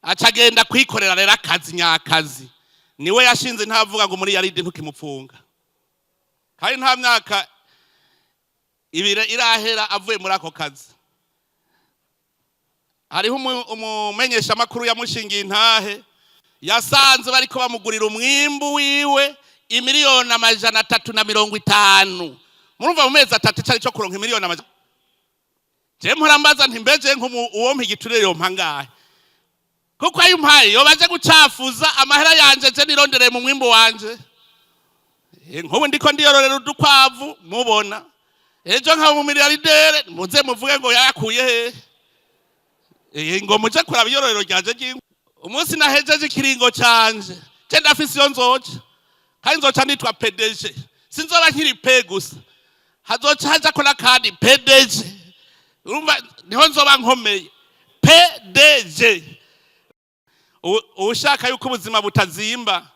Aca agenda kwikorera rero akazi nyakazi. Niwe yashinze, ntavuga ngo muri yaridi ntukimupfunga, kandi nta myaka 2 irahera avuye muri ako kazi. Hariho umumenyeshamakuru yamushingiye intahe, yasanze bariko bamugurira umwimbu wiwe imiliyoni 350. Murumva mu mezi 3 cari co kuronka imiliyoni amajana. Je mpora mbaza nti: mbeje uwompa igiturire yompa ngahe? Kuko ayo umpaye yobaje gucafuza amahera yanje je nirondereye mu mwimbu wanje. Nk'ubu ndiko ndiyororera udukwavu, mubona ejo nkaba mu miliyardere, muze muvuge ngo yayakuye hehe? Ngo muje kuraba iyororero ryanje ry'inka. Umunsi nahejeje ikiringo canje, je ndafise iyo nzoca, kandi nzoca nitwa PDG. Sinzoba nkiri P gusa, hazoca hajako n'akandi PDG. Urumva niho nzoba nkomeye, PDG. Uwushaka yuko ubuzima butazimba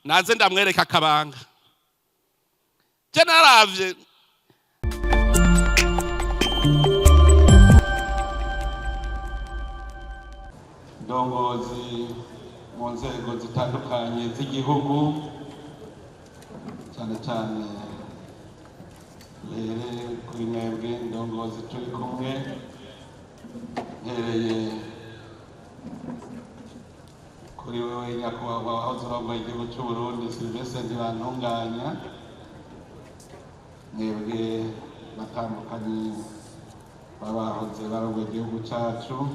naze ndamwereka akabanga. Je naravye. Ndongozi mu nzego zitandukanye z'igihugu, cyane cyane rere kuri mwebwe ndongozi turi kumwe, mpereye kuri wewe nyakubahwa wahoze urongoye igihugu cy'u Burundi Sylvestre Ntibantunganya, mwebwe batandukanye babahoze barongoye igihugu cyacu,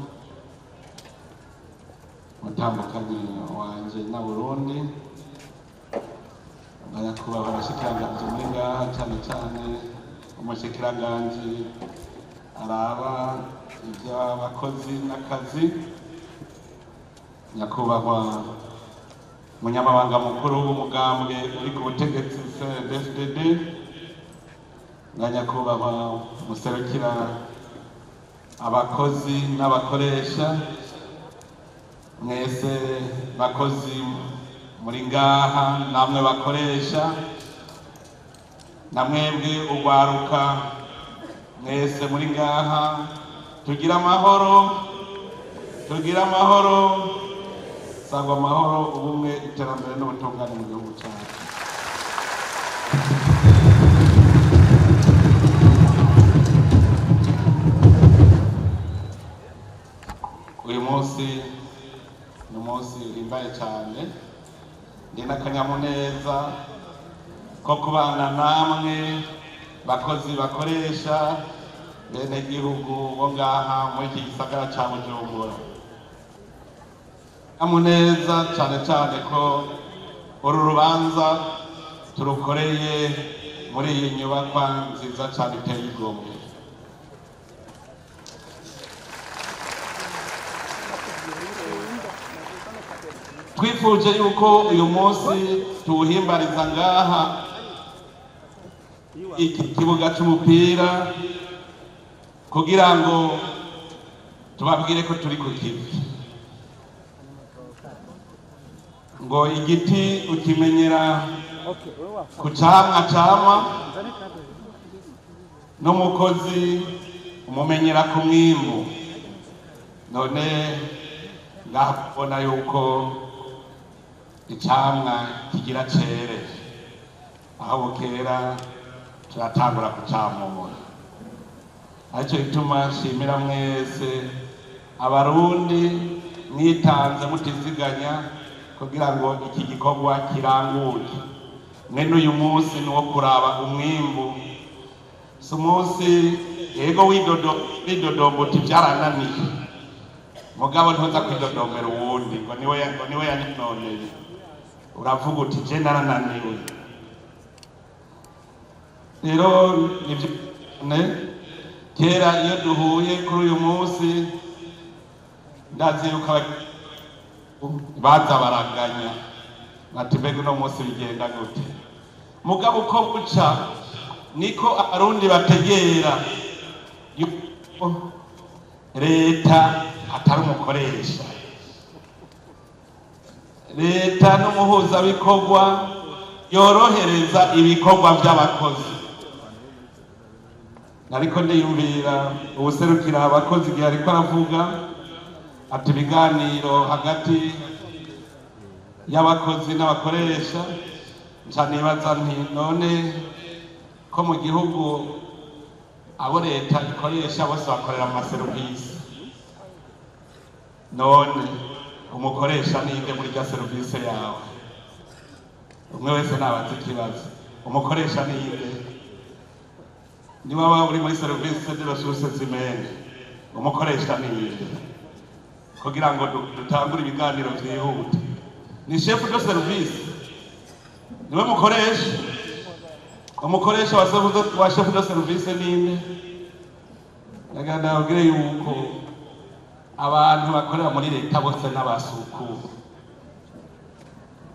mutambukanyi wanje na Burundi, nyakubahwa abashikiranganji muri ngaha, cyane cyane umushikiranganji araba iby'abakozi n'akazi, nyakubahwa munyamabanga mukuru w'umugambwe uri ku butegetsi CNDD-FDD, na nyakubahwa muserukira abakozi n'abakoresha, mwese bakozi muri ngaha namwe bakoresha, na mwebwe urwaruka mwese muri ngaha, tugira amahoro, tugira amahoro, sangwa amahoro, ubumwe, iterambere n'ubutungane mu gihugu cyacu. Uyu munsi ni umunsi uhimbaye cyane, ndi n'akanyamuneza ko kubana namwe bakozi, bakoresha, bene gihugu bo ngaha muri iki gisagara ca Bujumbura. Akanyamuneza cyane cyane ko uru rubanza turukoreye muri iyi nyubakwa nziza cyane iteye igomwe. Twifuje yuko uyu munsi tuwuhimbariza ngaha iki kibuga c'umupira kugira ngo tubabwire ko turi ku kivi, ngo igiti ukimenyera ku camwa cama, n'umukozi umumenyera ku mwimbu. None ngaha kubona yuko icamwa kigira cere, aho bukera turatangura kucamura. Aricyo gituma nshimira mwese abarundi mwitanze mutiziganya kugira ngo iki gikorwa kiranguke. Mwene uyu munsi ni uwo kuraba umwimbu, si umunsi yego widodomba uti byarananiye, mugabo ntuza kwidodomera uwundi ngo niwe yanoneye. Uravuga uti: je narananiwe. Rero nivyo ne kera iyo duhuye kuri uyu munsi, ndazi yuko baza baraganya bati: mbega uno munsi bigenda gute? Mugabo uko buca niko abarundi bategera yuko leta atari umukoresha, leta n'umuhuzabikorwa yorohereza ibikorwa by'abakozi. Ariko ndiyumvira ubuserukira abakozi igihe ariko aravuga. Ati ibiganiro hagati y'abakozi n'abakoresha. Nca nibaza nti none ko mu gihugu abo leta ikoresha bose bakorera mu maserivisi, none umukoresha ninde muri rya serivisi yawe? Umwe wese nabaza ikibazo, umukoresha ninde? Niba waba uri muri service de ressources humaines, umukoresha ninde? Kugira ngo dutangure ibiganiro vyihuta, ni chef de service niwe mukoresha? Umukoresha wa chef de service ninde? Nagira ndababwire yuko abantu bakorera muri leta bose n'abasuku.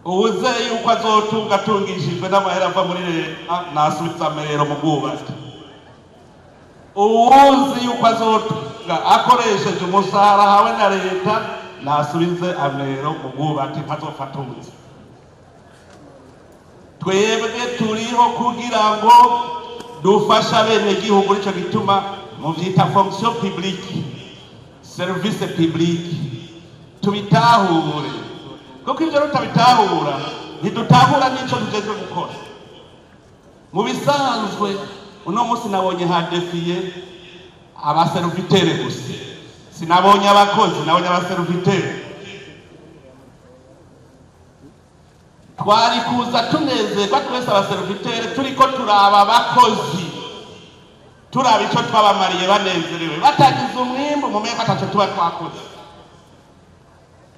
Uwuze yuko azotunga atungishijwe n'amahera ava muri leta nasubiza amerero mu bwubatsi. Uwuzi yuko azotunga akoresheje umushahara ahawe na leta nasubize amero mu bwubatsi, ntazopfa atunze. Twebwe turiho kugira ngo dufashe abenegihugu, nico gituma muvyita fonction publique, service publique. Tubitahure, kuko ivyo tutabitahura ntidutahura n'ico tujejwe gukora. Mu bisanzwe uno munsi nabonye hadefiye abaservitere gusa, sinabonye abakozi, nabonye abaservitere. Twari kuza tunezerwa twese abaservitere turiko turaba abakozi, turaba ico twabamariye, banezerewe batagize umwimbu, mumenye ko ataco tuba twakoze.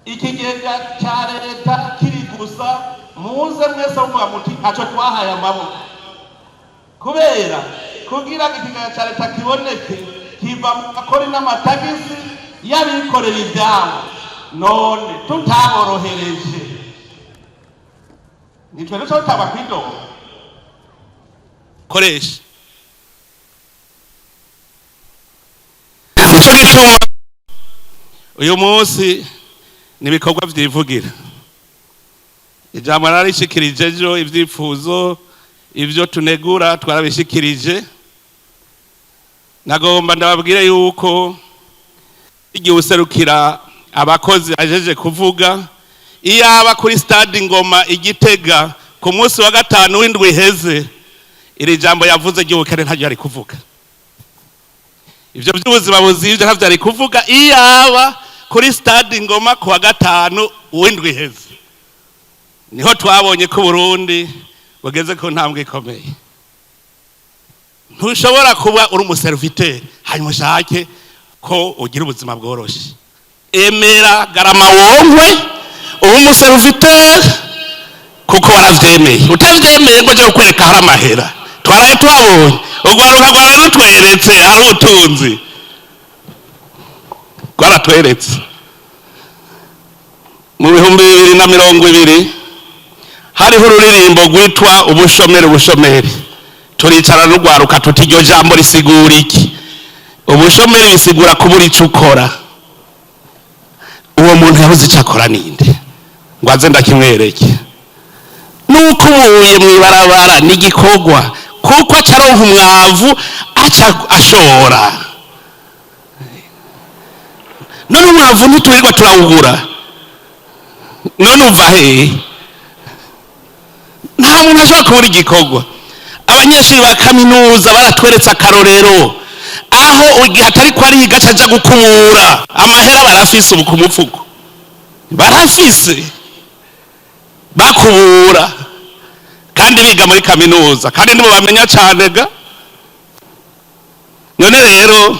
Ikigega ca leta kiri gusa, muze mwese muvuga muti ntaco twahaye amaboko, kubera kugira ngo ikigega ca leta kiboneke kiva mu makori n'amatagisi y'abikorera ivyabo. None tutaborohereje nitwe duca tutaba kwidoga. Koresha nico gituma uyu munsi ni ibikorwa vyivugira. Ijambo narishikirije ejo, ivyifuzo, ivyo tunegura twarabishikirije. Nagomba ndababwire yuko igihe userukira abakozi ajeje kuvuga, iyaba kuri stade Ngoma igitega ku munsi wa gatanu w'indwi iheze, iri jambo yavuze ry'ubukene ntaryo yari kuvuga, ivyo by'ubuzima buzivye ntavyo yari kuvuga, iyaba kuri stade Ngoma ku wa gatanu w'indwi iheze. Niho twabonye ko Burundi bugeze ku ntambwe ikomeye. Ntushobora kuba uri umuserviteur hanyuma ushake ko ugira ubuzima bworoshe. Emera garama wonkwe ube umuserviteur kuko waravyemeye. Utavyemeye ngo je kukwereka hari amahera twaraye twabonye, urwaruka rwaraye rutweretse hari ubutunzi, rwaratweretse. Mu 2020 hariho ururirimbo rwitwa ubushomeri ubushomeri. Turicara n'urwaruka tuti iryo jambo risigura iki? Ubushomeri bisigura kubura ico ukora. Uwo muntu yabuze ico akora ninde ngo aze ndakimwereke? Nuko ubuye mw'ibarabara n'igikorwa, kuko acaronka umwavu aca ashora. None umwavu ntiturirwa turawugura, none uva hehe? Nta muntu ashobora kubura igikorwa. Abanyeshuri ba kaminuza baratweretse akarorero, aho igihe atari ko ariga aca aja gukubura. Amahera barafise ubu ku mufuko, barafise, bakubura kandi biga muri kaminuza, kandi nibo bamenya cane ga. None rero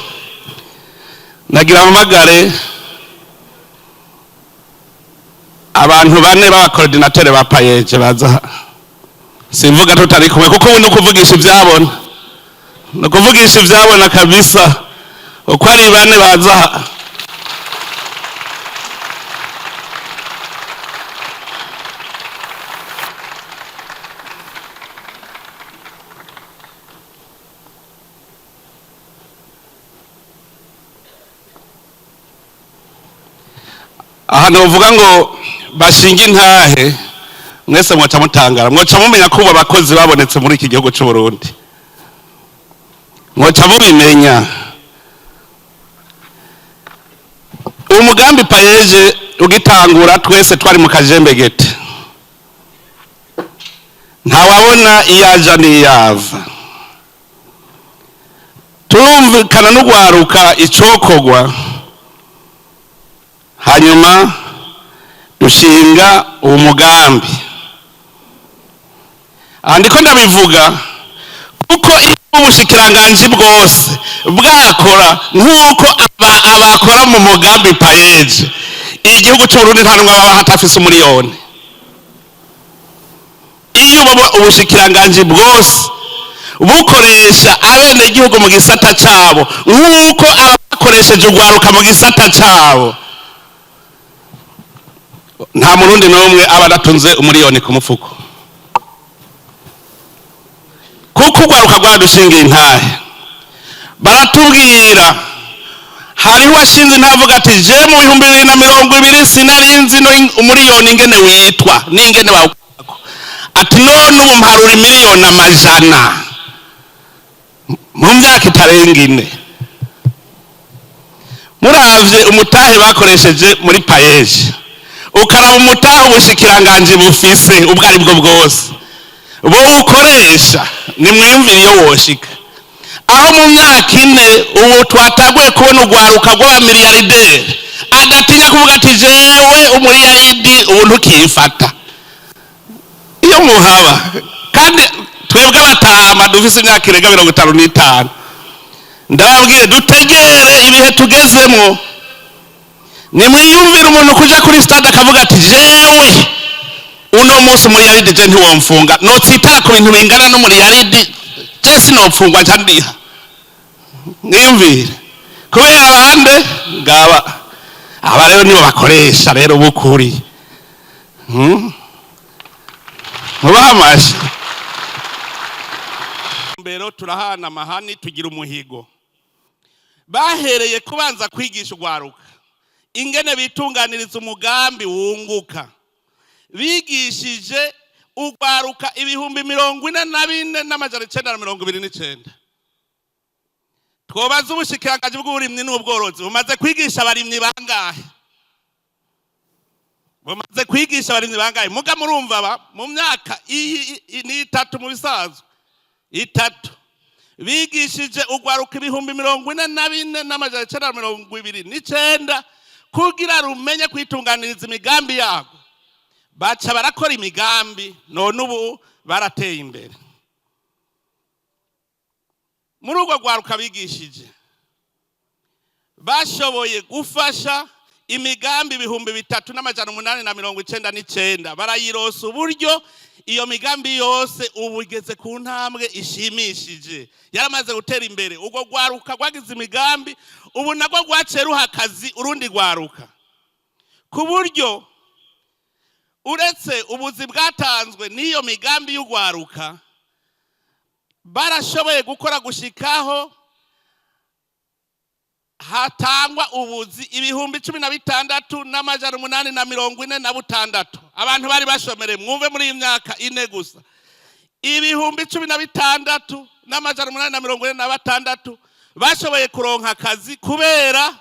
nagira mpamagare abantu bane b'abakoordinatere ba PAEEJ baza. Simvuga tutari kumwe, kuko ubu ni ukuvugisha ivyabona, ni ukuvugisha ivyabona kabisa. Uko ari bane baza. Ahantu bavuga ngo bashinge intahe, mwese mwoca mutangara, mwoca mumenya ko ubu abakozi babonetse muri iki gihugu c'u Burundi, mwoca mubimenya. Umugambi PAEEJ ugitangura, twese twari mu kajembegete, ntawabona iyaja n'iyava. Turumvikana n'ugwaruka icokogwa, hanyuma dushinga uwo mugambi. Aha ndiko ndabivuga kuko iyo ubushikiranganji bwose bwakora nk'uko abakora mu mugambi PAEEJ, igihugu c'Uburundi nta n'umwe baba hatafise umuriyoni. Iyo ubushikiranganji bwose bukoresha abenegihugu mu gisata cabo nk'uko abakoresheje ugwaruka mu gisata cabo, nta Murundi n'umwe aba adatunze umuriyoni ku mufuko, kuko ugwaruka rwaradushingiye intahe. Baratubwira, hariho uwashinze intavuga ati: "Je mu 2020 sinarinzi no umuriyoni ingene witwa n'ingene bawukorako." Ati: "None ubu mparura imiliyoni amajana mu myaka itarenga 4." Muravye umutahe bakoresheje muri PAEEJ, ukaraba umutahe ubushikiranganji bufise ubwo ari bwo bwose bowukoresha, nimwiyumvire iyo woshika aho mu myaka 4. Ubu twataguye kubona urwaruka rw'abamiliyarideri adatinya kuvuga ati: "Jewe umuriyaridi ubu ntukifata." Iyo muhaba kandi twebwe abatama dufise imyaka irenga 55, ndababwiye dutegere ibihe tugezemo. Nimwiyumvire umuntu kuja kuri stade akavuga ati: "Jewe uno munsi umuriyaridi je ntiwomfunga, notsitara ku bintu bingana n'umuriyaridi, je sinopfungwa nca ndiha." Mwiyumvire kubera abande ngaba. Aba rero nibo bakoresha rero bukuri. Mubahe amashi. Mbero turahana amahani, tugira umuhigo. Bahereye kubanza kwigisha ugwaruka ingene bitunganiriza umugambi wunguka. Bigishije ugwaruka 44,929. Twobaza ubushikiranganji bw'uburimyi n'ubworozi, bumaze kwigisha abarimyi bangahe? Bumaze kwigisha abarimyi bangahe? Muga murumva ba mu myaka iyi ni 3, mu bisanzwe 3, bigishije ugwaruka 44,929 kugira rumenye kwitunganiriza imigambi yabo. Baca barakora imigambi, none ubu barateye imbere. Muri urwo rwaruka bigishije, bashoboye gufasha imigambi 3899, barayirosa uburyo. Iyo migambi yose ubu igeze ku ntambwe ishimishije, yaramaze gutera imbere. Urwo rwaruka rwagize imigambi, ubu nabwo rwaciye ruha akazi urundi rwaruka, ku buryo uretse ubuzi bwatanzwe n'iyo migambi y'urwaruka, barashoboye gukora gushikaho hatangwa ubuzi 16,846. Abantu bari bashomereye, mwumve, muri iyi myaka 4 gusa, 16,846 bashoboye kuronka akazi kubera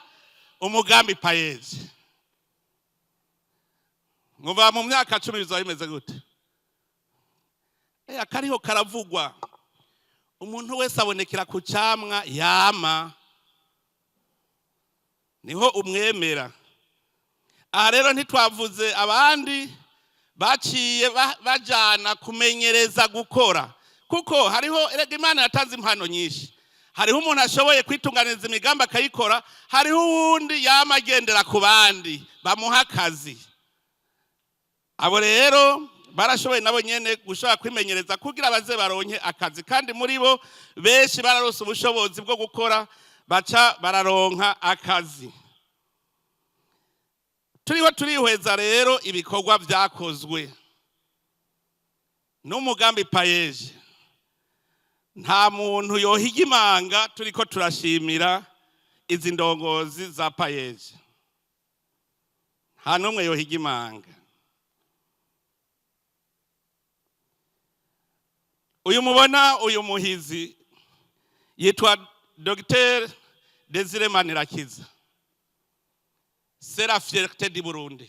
umugambi PAEEJ. Mwumva mu myaka 10 bizaba bimeze gute? Akariho karavugwa. Umuntu wese abonekera ku camwa yama, niho umwemera. Aha rero ntitwavuze abandi baciye bajana kumenyereza gukora, kuko hariho, erega Imana yatanze impano nyinshi. Hariho umuntu ashoboye kwitunganiriza imigambi akayikora, hariho uwundi yama agendera ku bandi bamuha akazi. Abo rero barashoboye nabo nyene gushobora kwimenyereza kugira baze baronke akazi, kandi muri bo benshi bararose ubushobozi bwo gukora, baca bararonka akazi. Turiho turihweza rero ibikorwa vyakozwe n'umugambi PAEEJ, nta muntu yohiga imanga. Turiko turashimira izi ndongozi za PAEEJ, nta n'umwe yohiga imanga. Uyu mubona, uyu muhizi yitwa Dr Desire Manirakiza. C'est la fierté du Burundi.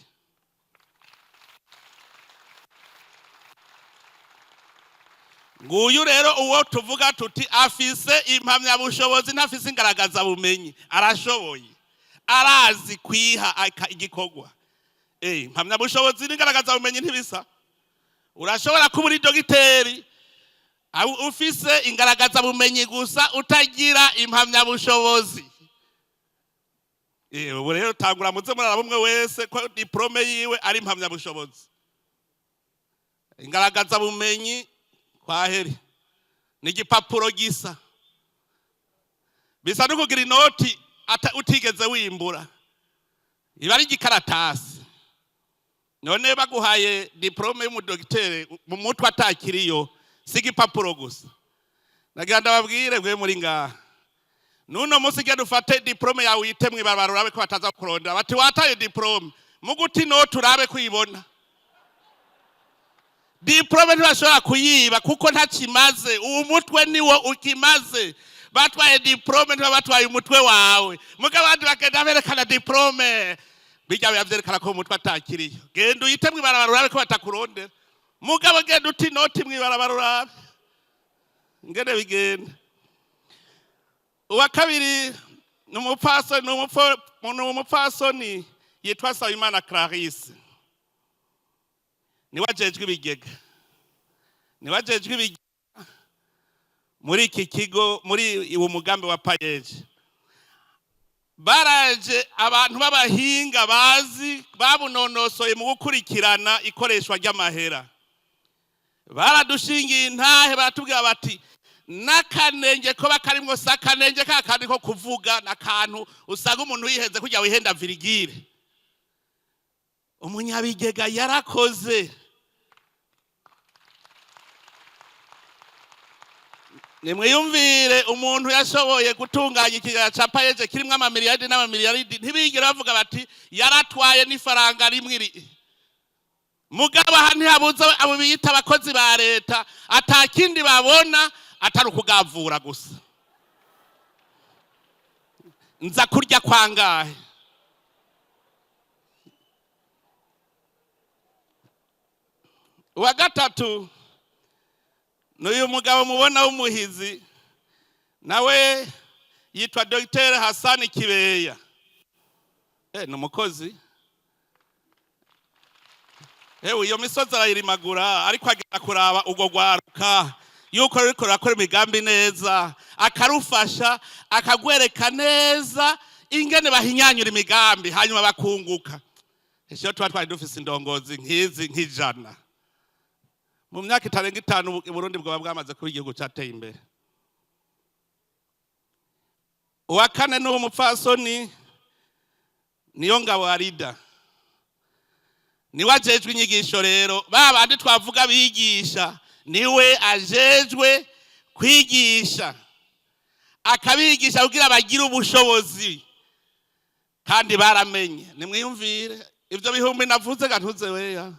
Nguyu rero uwo tuvuga tuti afise impamyabushobozi, ntafise ingaragazabumenyi, arashoboye, arazi kwiha igikorwa. Impamyabushobozi n'ingaragazabumenyi ntibisa. Urashobora kuba uri dogiteri ufise ingaragazabumenyi gusa, utagira impamyabushobozi. Ubu rero tangura muze muraraba umwe wese ko diplôme yiwe ari impamyabushobozi. Ingaragazabumenyi kwaheri ni igipapuro gisa, bisa no kugira inoti utigeze wimbura, iba ari igikaratasi. None baguhaye diplôme y'umudogiteri mu mutwe atakiriyo, si igipapuro gusa. Nagira ndababwire mwe muri ngaha nuno munsi, genda ufate diplôme yawe uyite mw'ibarabara, urabe ko bataza kurondera bati wataye diplôme. Muguti inoti urabe kuyibona. Diplôme ntibashobora kuyiba kuko ntakimaze, uwo mutwe niwo ukimaze. Batwaye diplôme, ntiba batwaye umutwe wawe. Muga abandi bagenda berekana diplôme, bijya biba vyerekana ko umutwe atakiriyo. Genda uyite mw'ibarabara urabe ko batakurondera. Mugabo genda uti inoti mw'ibarabara urabe ingene bigenda. Uwa kabiri ni umupfasoni, ni umupfasoni yitwa Nsabimana Clarisse, niwe ajejwe ibigega, niwe ajejwe ibigega muri iki kigo, muri uwo mugambi wa PAEEJ. Baraje abantu b'abahinga bazi babunonosoye mu gukurikirana ikoreshwa ry'amahera, baradushingiye intahe, baratubwira bati n'akanenge ko bakarimwo, si akanenge ka kandi ko kuvuga, n'akantu usanga umuntu yihenze kugira wihenda virgule. Umunyabigega yarakoze. Nimwiyumvire umuntu yashoboye gutunganya ikigega ca PAEEJ kirimwo amamiliyaridi n'amamiliyaridi, ntibigire bavuga bati yaratwaye n'ifaranga rimwe iri. Mugabo aha ntihabuze abo biyita abakozi ba leta, ata kindi babona atari ukugavura gusa. Nza kurya kwangahe? Uwa gatatu n'uyu mugabo mubona w'umuhizi, nawe yitwa Dr Hassan Kibeya. Ni umukozi. Ewe, iyo misozi arayirimagura, ariko agenda kuraba urwo rwaruka yuko ruriko rurakora imigambi neza, akarufasha, akagwereka neza ingene bahinyanyura imigambi hanyuma bakunguka. Iyo tuba twari dufise indongozi nk'izi nk'ijana, mu myaka itarenga 5 Burundi bwaba bwamaze kuba igihugu cyateye imbere. Uwa kane n'uwo mupfasoni niyo ngabo Arida, niwe ajejwe inyigisho. Rero ba bandi twavuga bigisha, niwe ajejwe kwigisha, akabigisha kugira bagire ubushobozi kandi baramenye. Nimwiyumvire ivyo bihumbi navuze gantuze weya,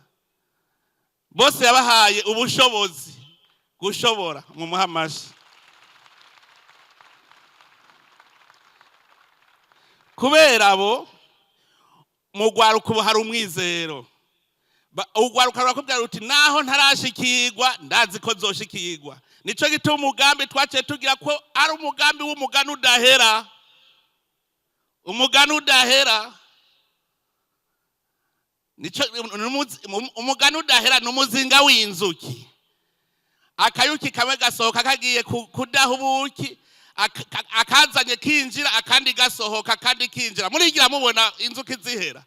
bose yabahaye ubushobozi gushobora mu muhamashi. Kubera abo mu rwaruka ubu hari umwizero. Urwaruka rurakubwira ruti naho ntarashikirwa, ndazi ko nzoshikirwa. Nico gituma umugambi twaciye tugira ko ari umugambi w'umugani udahera, umugani udahera. Nico umugani udahera ni umuzinga w'inzuki. Akayuki kamwe gasohoka kagiye kudaha ubuki, akazanye kinjira, akandi gasohoka, akandi kinjira. Murigira mubona inzuki zihera.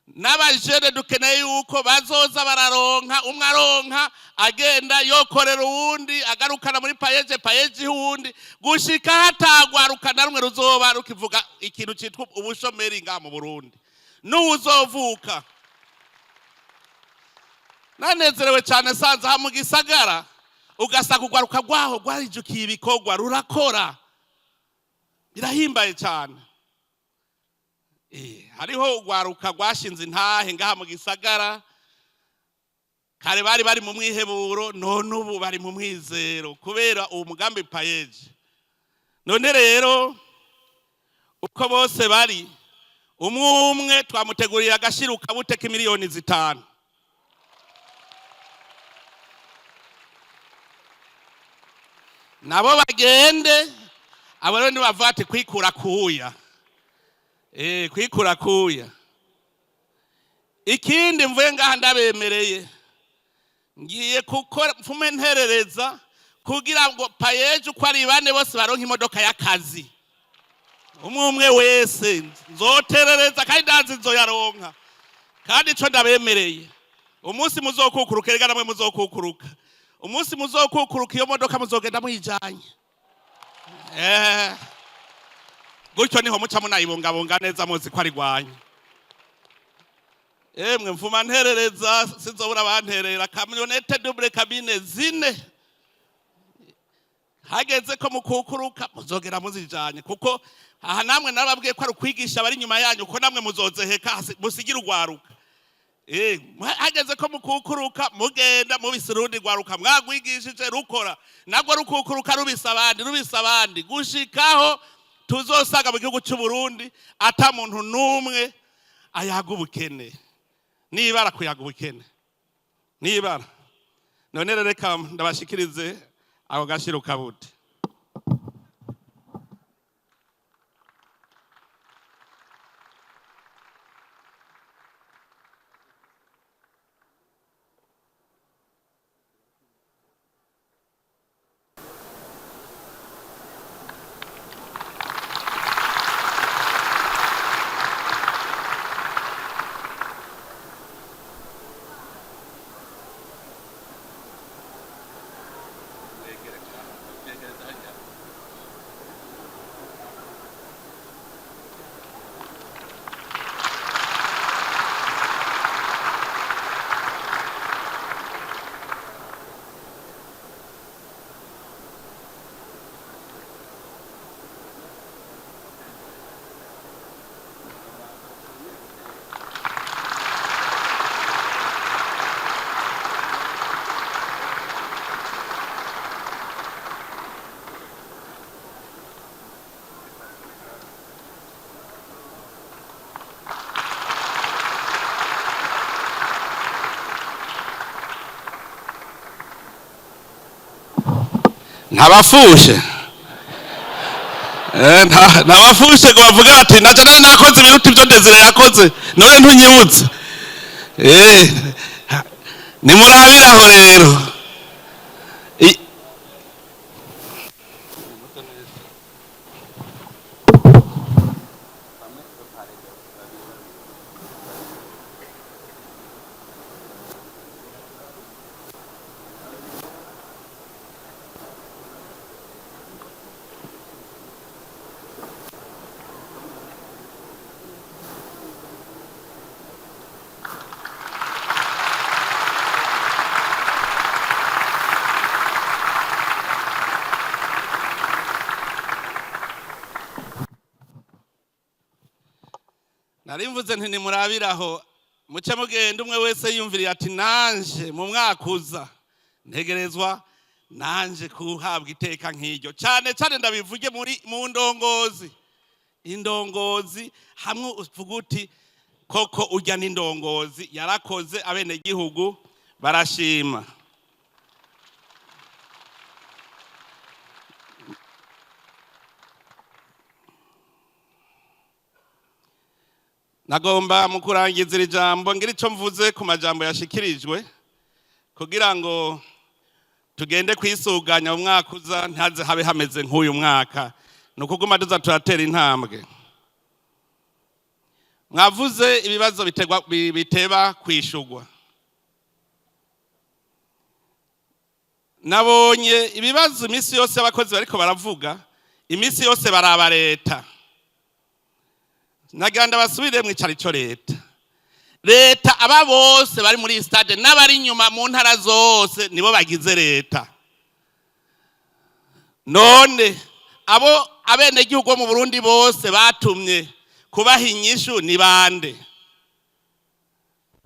N'abajene dukeneye yuko bazoza bararonka, umwe aronka agenda yokorera uwundi, agarukana muri PAEEJ, PAEEJ iha uwundi, gushika hatagwaruka na rumwe ruzoba rukivuga ikintu citwa ubushomeri ngaha mu Burundi. N'uwuzovuka nanezerewe cyane sanze aha mu gisagara, ugasanga urwaruka rwaho rwarijukiye ibikorwa, rurakora, birahimbaye cyane. Hariho urwaruka rwashinze intahe ngaha mu gisagara. Kare bari bari mu mwiheburo, none ubu bari mu mwizero kubera uwo mugambi PAEEJ. None rero uko bose bari Umwe umwe twamuteguriye agashiruka bute k'imiliyoni 5. Nabo bagende, abo rero nibavuga ati kwikura kuya. Kwikura kuya. Ikindi mvuye ngaha ndabemereye, ngiye gukora mfume nterereza kugira ngo PAEEJ uko ari bane bose baronke imodoka y'akazi. Umwe umwe wese nzoterereza, kandi ndazi nzoyaronka. Kandi ico ndabemereye, umunsi muzokukuruka, erega namwe muzokukuruka, umunsi muzokukuruka iyo modoka muzogenda muyijanye. Gutyo niho muca munayibungabunga neza, muzi ko ari rwanyu. Emwe mvuma nterereza, sinzobura banterera camionnette double cabine 4. Hageze ko mukukuruka muzogera muzijanye, kuko aha namwe narababwiye ko ari ukwigisha abari inyuma yanyu, ko namwe muzozeheka musigira urwaruka. Hageze ko mukukuruka mugenda mubise urundi rwaruka mwagwigishije rukora, nabwo rukukuruka rubisa abandi, rubisa abandi, gushikaho tuzosaga mu gihugu cy'u Burundi ata muntu n'umwe ayaga ubukene. Nibara kuyaga ubukene nibara. None rero reka ndabashikirize ako gashiruka bute. Ntabafushe. Ntabafushe ngo bavuge bati naje nari nakoze ibiruta ibyo Desire yakoze, none ntunyibutse. Nimurabiraho rero. Narimvuze nti nimurabiraho, muce mugenda umwe wese yumviriye ati nanje mu mwaka uza ntegerezwa nanje kuhabwa iteka nk'iryo. Cyane cyane ndabivuge muri mu ndongozi, indongozi hamwe uvuga uti koko urya n'indongozi yarakoze, abenegihugu barashima. Nagomba mu kurangiza iri jambo ngira ico mvuze ku majambo yashikirijwe, kugira ngo tugende kwisuganya mu mwaka uza ntaze habe hameze nk'uyu mwaka. Ni ukuguma tuza turatera intambwe. Mwavuze ibibazo biteba kwishugwa. Nabonye ibibazo iminsi yose abakozi bariko baravuga, iminsi yose baraba leta. Nagira ndabasubire mwicaro ico leta. Leta aba bose bari muri stade n'abari inyuma mu ntara zose nibo bagize leta. None abo abenegihugu bo mu Burundi bose batumye kubaha inyishu ni bande?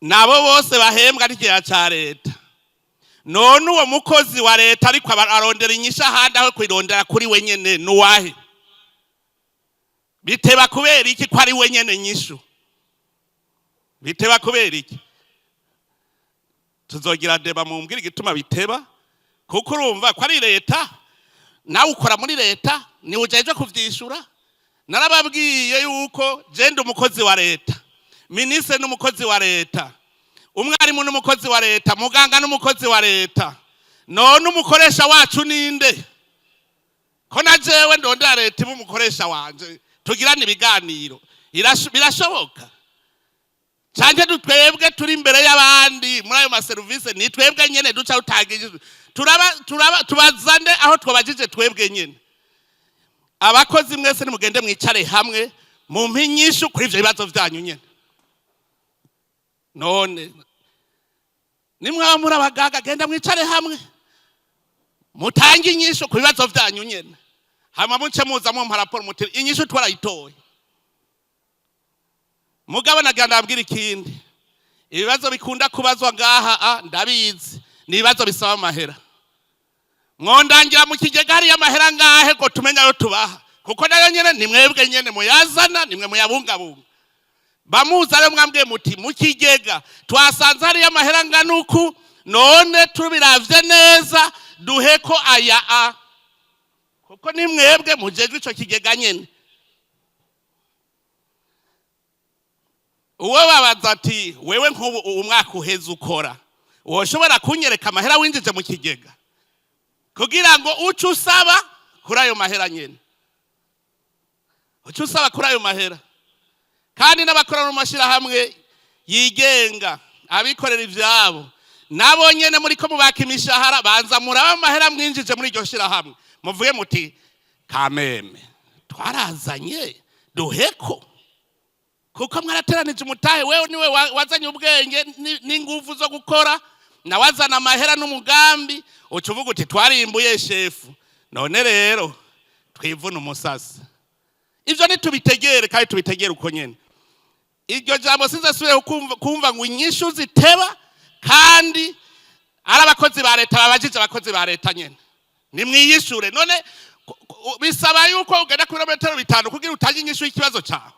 Nabo bose bahembwa n'ikigega ca leta. None uwo mukozi wa leta ariko arondera inyishu ahandi aho kwirondera kuri we nyene nuwahe? Biteba kubera iki, ko ari we nyene nyishu? Biteba kubera iki? Tuzogira débat, mumbwire igituma biteba, kuko urumva ko ari leta, nawe ukora muri leta, niwe ujejwe kuvyishura. Narababwiye yuko jenda umukozi wa leta, minisitiri n'umukozi wa leta, umwarimu n'umukozi wa leta, muganga n'umukozi wa leta. None umukoresha wacu ninde, ko na jewe ndondera leta iba umukoresha wanje, tugirane ibiganiro? Birashoboka canke twebwe turi imbere y'abandi muri ayo maserivisi, ni twebwe nyene duca rutangije, turaba tubazane aho twabajije twebwe nyene. Abakozi mwese nimugende mwicare hamwe, mumpe inyishu kuri ivyo bibazo vyanyu nyene. None nimwaba muri abagaga, genda mwicare hamwe, mutange inyishu ku bibazo vyanyu nyene, hanyuma muce muza mumpa raporo muti inyishu twarayitoye. Mugabo nagira ndababwira ikindi: ibibazo bikunda kubazwa ngaha, ndabizi, ni ibibazo bisaba amahera. Mwondangira mu kigega hariyo amahera ngahe, ngo tumenye ayo tubaha? Kuko nayo nyene ni mwebwe nyene muyazana, nimwe muyabungabunga. Bamuza rero mwambwiye muti mu kigega twasanze hariyo amahera angana uku, none tubiravye neza duhe ko aya a, kuko ni mwebwe mujejwe ico kigega nyene. Uwo babaza ati: "Wewe nk'ubu umwaka uheze ukora, woshobora kunyereka amahera winjije mu kigega?" Kugira ngo uce usaba kuri ayo mahera nyene, uce usaba kuri ayo mahera. Kandi n'abakora mu mashyirahamwe yigenga, abikorera ivyabo, nabo nyene muri ko mubaka imishahara, banza muraba amahera mwinjije muri iryo shyirahamwe, muvuge muti kameme twarazanye, duheko, kuko mwarateranije umutahe. Wewe niwe wazanye ubwenge n'inguvu zo gukora, nawe azana amahera n'umugambi, uca uvuga uti twarimbuye shefu, none rero twivuna umusasi. Ivyo nitubitegere, kandi tubitegere uko nyene. Iryo jambo sinzasubire kumva ngo inyishu ziteba kandi ari abakozi ba leta babajije abakozi ba leta nyene. Nimwiyishure. None bisaba yuko ugenda ku birometero 5 kugira utange inyishu y'ikibazo cawe?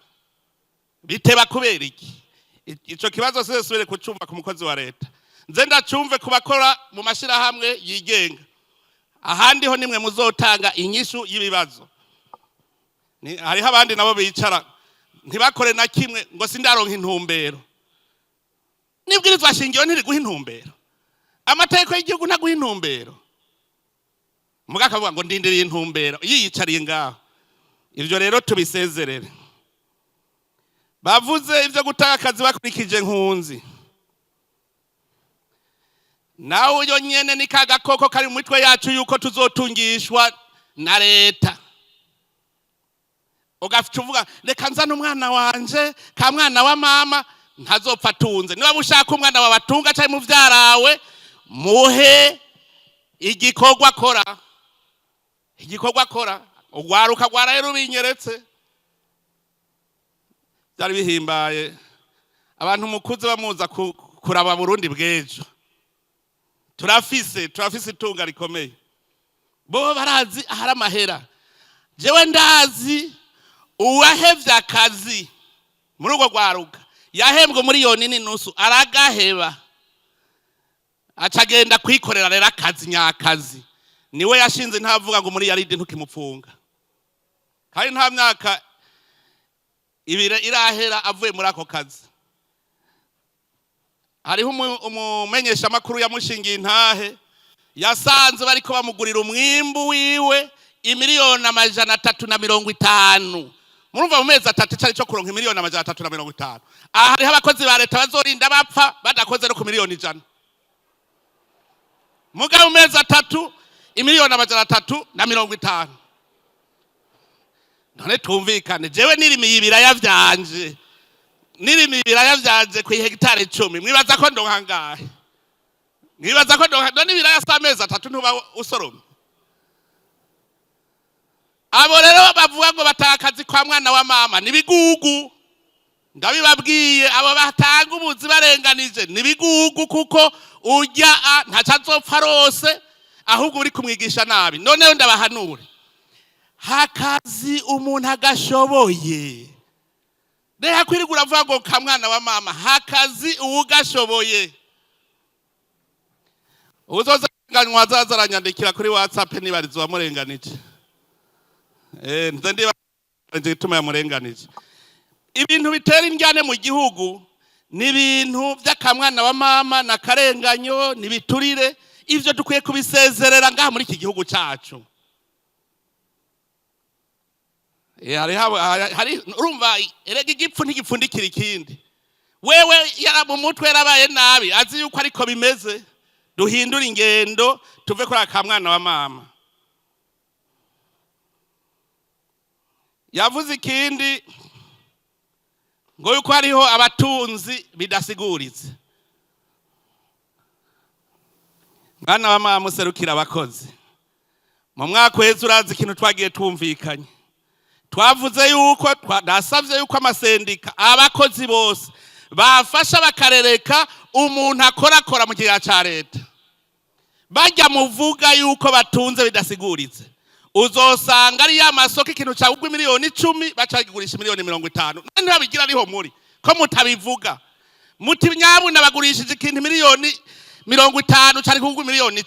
Biteba kubera iki? Ico kibazo sinzasubire kucumva ku mukozi wa leta, nze ndacumve ku bakora mu mashirahamwe yigenga. Ahandi ho nimwe muzotanga inyishu y'ibibazo. Hariho abandi nabo bicara ntibakore na kimwe, ngo sindaronka intumbero. Nibwirizwa shingiro ntiriguha intumbero, amategeko y'igihugu ntaguha intumbero, muga akavuga ngo ndindiriye intumbero, yiyicariye ngaho. Ivyo rero tubisezerere. Bavuze ivyo gutanga akazi bakurikije nkunzi, nawe uyo nyene ni ka gakoko kari mu mitwe yacu yuko tuzotungishwa na leta. Ugaca uvuga reka nzane umwana wanje, ka mwana wa mama ntazopfa atunze. Niba ushaka umwana wawe atunga cyangwa muvyarawe, muhe igikorwa akora, igikorwa akora. Ugwaruka rwaraye rubinyeretse, byari bihimbaye. Abantu mukuze bamuza kuraba Burundi bw'ejo, turafise itunga rikomeye. Bo barazi ahari amahera. Jewe ndazi uwahevye akazi muri urwo rwaruka, yahembwe 1.5 miliyoni, aragaheba, aca agenda kwikorera rero akazi nyakazi. Niwe yashinze, ntavuga ngo muri yaridi ntukimupfunga, kandi nta myaka 2 irahera avuye muri ako kazi. Hariho umumenyeshamakuru yamushingiye intahe, yasanze bariko bamugurira umwimbu wiwe 350 miliyoni. Murumva mu mezi 3 cari co kuronka 350 miliyoni. Aha hariho abakozi ba leta bazorinda bapfa badakoze no ku 100 miliyoni, mugabo mu mezi 3 350 miliyoni. None twumvikane, jewe nirimiye ibiraya vyanje, nirimiye ibiraya vyanje ku hegitari 10, mwibaza ko ndonka ngahe? Mwibaza ko ndonka? None ibiraya si amezi 3 ntuba usoroma? Abo rero bavuga ngo batanga akazi kwa mwana wa mama nibigugu, ndabibabwiye. Abo batanga ubuzi barenganije nibigugu, kuko urya ntaco azopfa rose, ahubwo uri kumwigisha nabi. Noneho ndabahanure. Hakazi umuntu agashoboye. Reka kwirirwa uravuga ngo kamwana wa mama. Hakazi uwugashoboye. Uzoza nganywa azaza aranyandikira kuri WhatsApp nibariza uwamurenganije. Nze ndiba igituma yamurenganije. Ibintu bitera indyane mu gihugu ni ibintu by'akamwana wa mama na karenganyo, nibiturire. Ivyo dukwiye kubisezerera ngaha muri iki gihugu cacu. Hari urumva erega igipfu ntigipfundikira ikindi. Wewe yara mu mutwe yarabaye nabi, azi yuko ariko bimeze. Duhindure ingendo, tuve kuri aka mwana wa mama. Yavuze ikindi ngo yuko hariho abatunzi bidasiguritse. Mwana wa mama, userukira abakozi mu mwaka uheze, urazi ikintu twagiye twumvikanye. Twavuze yuko nasavye yuko amasendika, abakozi bose bafasha bakarereka umuntu akorakora mu kigega ca leta. Bajya muvuga yuko batunze bidasiguritse, uzosanga ari ya masoko ikintu cagugwa 10 miliyoni baca bagigurisha 50 miliyoni. Ntibabigira ariho muri ko mutabivuga muti nyabuna bagurishije ikintu 50 miliyoni cari kugugwa 10 miliyoni.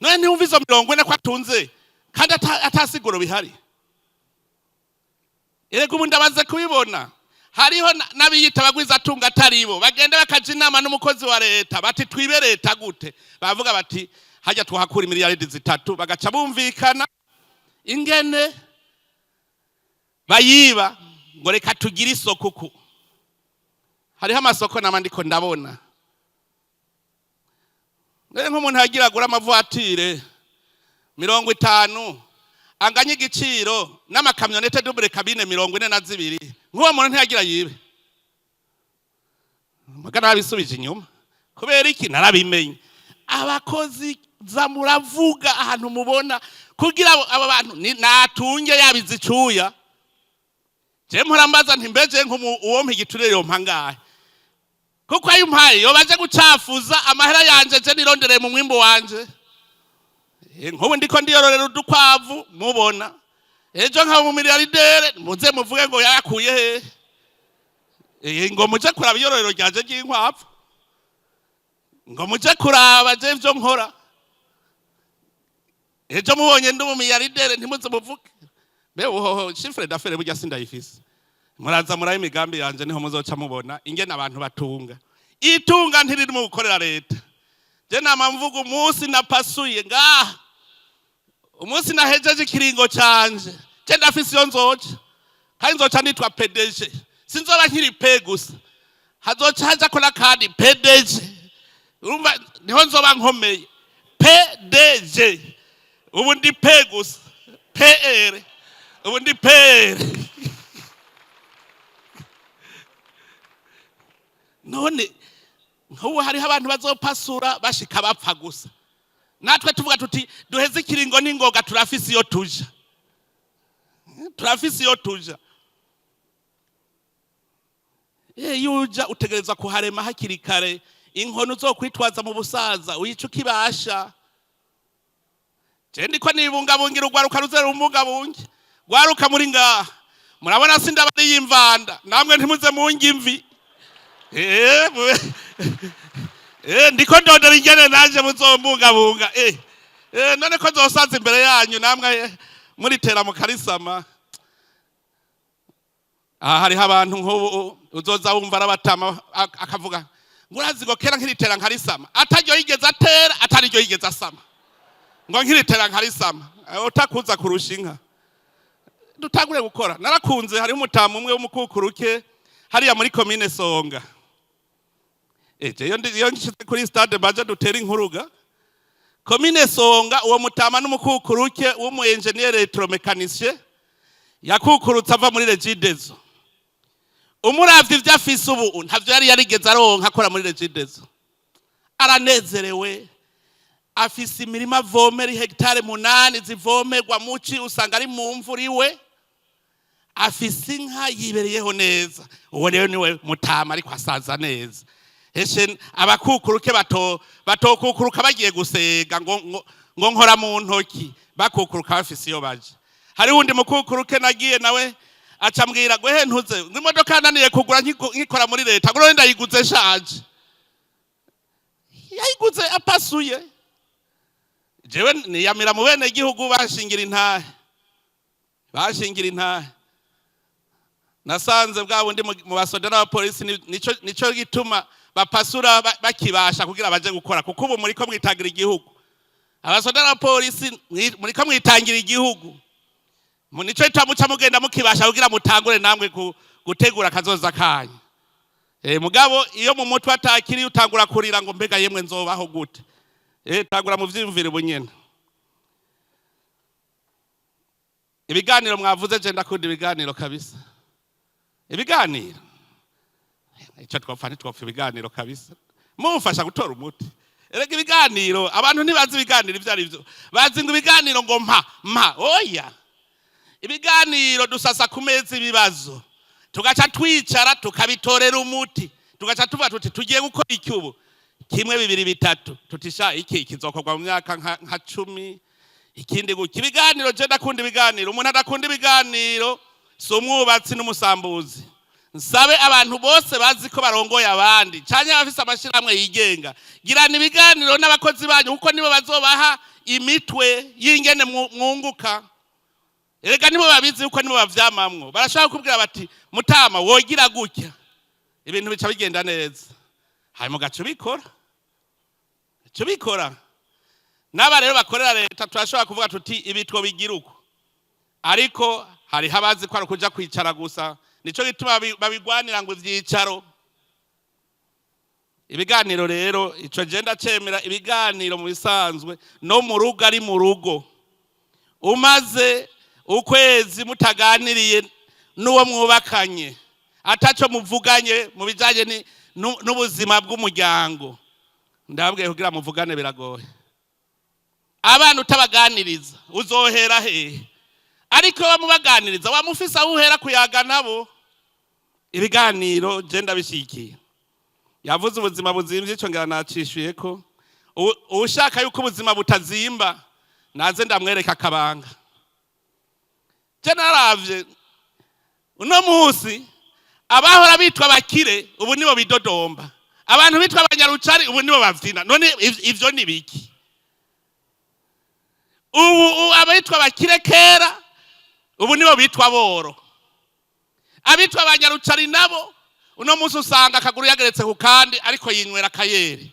None ntiwumva izo 40 ko atunze kandi atasiguro bihari? Erega ubu ndabaze kubibona, hariho n'abiyita abagwizatunga ataribo, bagenda bakaja inama n'umukozi wa leta bati twibe leta gute? Bavuga bati hajya tuhakura 3 miliyaridi, bagaca bumvikana ingene bayiba, ngo reka tugire isoko. Uku hariho amasoko nama ndiko ndabona. Rero nk'umuntu yagira agura amavatire 50 anganya igiciro n'ama camionnettes double cabine 42, nk'uwo muntu ntiyagira yibe? Muga narabisubije inyuma. Kubera iki? Narabimenye. Abakozi za muravuga ahantu mubona kugira abo bantu natunge yabize icuya. Je mpora mbaza nti mbeje uwompa igiturire yompa ngahe? Kuko ayo umpaye yobaje gucafuza amahera yanje je nirondereye mu mwimbu wanje. Nk'ubu ndiko ndiyororera udukwavu mubona, ejo nkaba mu milliardaire, muze muvuge ngo yayakuye hehe? Ngo muje kuraba iyororero ryanje ry'inkwavu, ngo muje kuraba je ivyo nkora. Ejo mubonye ndi mu milliardaire, ntimuze muvuge mbe uhoho chiffre d'affaires burya sindayifise. Muraza murabe imigambi yanje, niho muzoca mubona ingene abantu batunga. Itunga ntiriri mu gukorera leta. Je nama mvuga, umunsi napasuye ngaha, umunsi nahejeje ikiringo canje, je ndafise iyo nzoca, kandi nzoca nitwa PDG. Sinzoba nkiri P gusa, hazoca hajako n'akandi PDG. Urumva niho nzoba nkomeye, PDG. Ubu ndi P gusa, PR. Ubu ndi PR. None nk'ubu hariho abantu bazopasura bashika bapfa gusa, natwe tuvuga tuti duheze ikiringo n'ingoga, turafise iyo tuja, turafise iyo tuja. Iyo uja utegerezwa kuharema hakiri kare. Inkono uzokwitwaza mu busaza uyica ukibasha. Je ndiko nibungabungira urwaruka ruze rumbungabunge. Rwaruka muri ngaha, murabona sindabariye imvanda, namwe ntimuze munge imvi. Ndiko ndondera ingene nanje muzombungabunga. None ko nzosaza imbere yanyu, namwe muritera mukarisama. Aha hariho abantu nk'ubu uzoza wumva arabatama akavuga ngo urazi ngo kera nkiritera nkarisama, ataryo yigeze atera, atariryo yigeze asama, ngo nkiritera nkarisama. Utakuza kurusha inka. Dutangure gukora. Narakunze, hariho umutamu umwe w'umukukuruke hariya muri komine Songa. Eje iyo nshize kuri stade baje dutera inkuruga. Komine Songa, uwo mutama n'umukukuruke w'umu ingénieur électromécanicien, yakukurutse ava muri Regideso. Umuravye ivyo afise ubu, ntavyo yari yarigeze aronka akora muri Regideso. Aranezerewe, afise imirima avomera, hegitare 8 zivomerwa muci, usanga ari mu mvura iwe, afise inka, yibereyeho neza. Uwo rero niwe mutama ariko asaza neza. Eshe abakukuruke bato batokukuruka bagiye gusega ngo nkora mu ntoki, bakukuruka bafise iyo baje. Hari wundi mukukuruke nagiye nawe acambwira ngo: "He, ntuze ngo imodoka yananiye kugura nkikora muri leta, ngo none ndayiguze nshaje." Yayiguze apasuye. Jewe niyamira mu bene gihugu bashingira intahe, bashingira intahe. Nasanze bwa bundi mu basoda n'abapolisi nico gituma bapasura bakibasha kugira baje gukora, kuko ubu muriko mwitangira igihugu. Abasoda n'abapolisi muriko mwitangira igihugu. Nico gituma muca mugenda mukibasha kugira mutangure namwe gutegura akazoza kanyu. Mugabo iyo mu mutwe atakiri, utangura kurira ngo: "Mbega yemwe, nzobaho gute?" Tangura mu vyiyumvire bunyene. Ibiganiro mwavuze, je ndakunda ibiganiro kabisa. Ibiganiro, icyo twopfa ntitwopfa ibiganiro kabisa, mumufasha gutora umuti. Erega ibiganiro, abantu ntibazi ibiganiro ibyo ari byo. Bazi ngo ibiganiro ngo mpa mpa. Oya, ibiganiro dusasa ku meza ibibazo, tugaca twicara tukabitorera umuti, tugaca tuvuga tuti: "Tugiye gukora iki ubu? Kimwe, bibiri, bitatu." Tutisha iki kizokorwa mu myaka nka 10, ikindi gutya. Ibiganiro, je ndakunda ibiganiro. Umuntu adakunda ibiganiro si umwubatsi n'umusambuzi. Nsabe abantu bose bazi ko barongoye abandi canke abafise amashirahamwe yigenga, girana ibiganiro n'abakozi banyu, kuko nibo bazobaha imitwe y'ingene mwunguka. Erega nibo babizi, kuko nibo bavyamamwo. Barashobora kukubwira bati: "Mutama, wogira gutya," ibintu bica bigenda neza. Hanyuma ugaca ubikora, ugaca ubikora. N'aba rero bakorera leta, turashobora kuvuga tuti: "Ibi twobigira uko." Ariko hariho abazi ko ari ukuja kwicara gusa, nico gituma babigwanira ngo ivyicaro. Ibiganiro rero, ico je ndacemera. Ibiganiro mu bisanzwe no mu rugo, ari mu rugo, umaze ukwezi mutaganiriye n'uwo mwubakanye, ataco muvuganye mu bijanye n'ubuzima bw'umuryango, ndababwiye, kugira muvugane biragoye. Abana utabaganiriza, uzohera hehe? Ariko bamubaganiriza, wamufise aho uhera kuyaga nabo. Ibiganiro je ndabishigikiye. Yavuze ubuzima buzimvye, ico ngira nacishuye ko uwushaka yuko ubuzima butazimba naze ndamwereka akabanga. Je naravye uno munsi, abahora bitwa abakire ubu nibo bidodomba, abantu bitwa abanyarucari ubu nibo bavyina. None ivyo ni biki? Ubu abitwa abakire kera ubu nibo bitwa boro, abitwa abanyarucari nabo uno munsi usanga akaguru yageretse ku kandi, ariko yinywera akayeri.